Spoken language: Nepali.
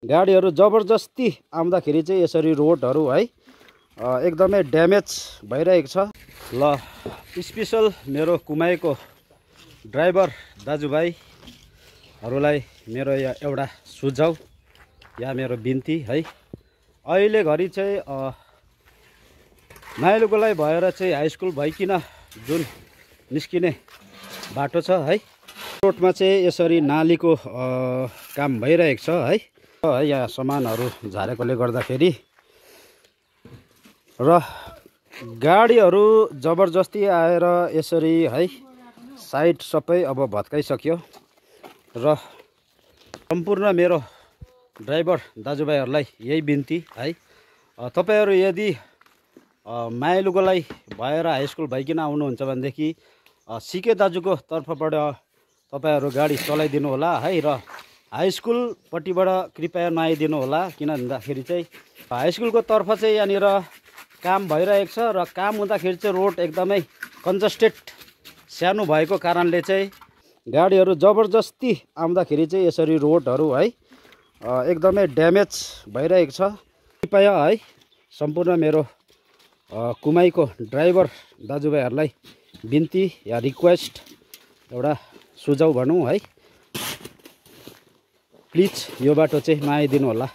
गाडीहरू जबरजस्ती आउँदाखेरि चाहिँ यसरी रोडहरू है एकदमै ड्यामेज भइरहेको छ। ल स्पेशल मेरो कुमाईको ड्राइभर दाजुभाइहरूलाई मेरो एउटा सुझाव या मेरो बिन्ती है, अहिले घरि चाहिँ माइलुगोलाई भएर चाहिँ हाई स्कुल भइकिन जुन निस्किने बाटो छ है, रोडमा चाहिँ यसरी नालीको काम भइरहेको छ है। यहाँ सामानहरू झारेकोले गर्दाखेरि र गाडीहरू जबरजस्ती आएर यसरी है साइड सबै अब भत्काइसक्यो र सम्पूर्ण मेरो ड्राइभर दाजुभाइहरूलाई यही बिन्ती है, तपाईहरू यदि माइलुगोलाई भएर हाई स्कुल भइकिन आउनुहुन्छ भनेदेखि सिके दाजुको तर्फबाट तपाईहरू गाडी चलाइदिनु होला है, र हाई स्कुलपट्टिबाट कृपया नआइदिनु होला। किन भन्दाखेरि चाहिँ हाई स्कुलको तर्फ चाहिँ यहाँनिर काम भइरहेको छ र काम हुँदाखेरि चाहिँ रोड एकदमै कन्जस्टेड सानो भएको कारणले चाहिँ गाडीहरू जबरजस्ती आउँदाखेरि चाहिँ यसरी रोडहरू है एकदमै ड्यामेज भइरहेको छ। कृपया है सम्पूर्ण मेरो कुमाईको ड्राइभर दाजुभाइहरूलाई बिन्ती या रिक्वेस्ट एउटा सुझाव भनौँ है, प्लिज यो बाटो चाहिँ नआइदिनु होला।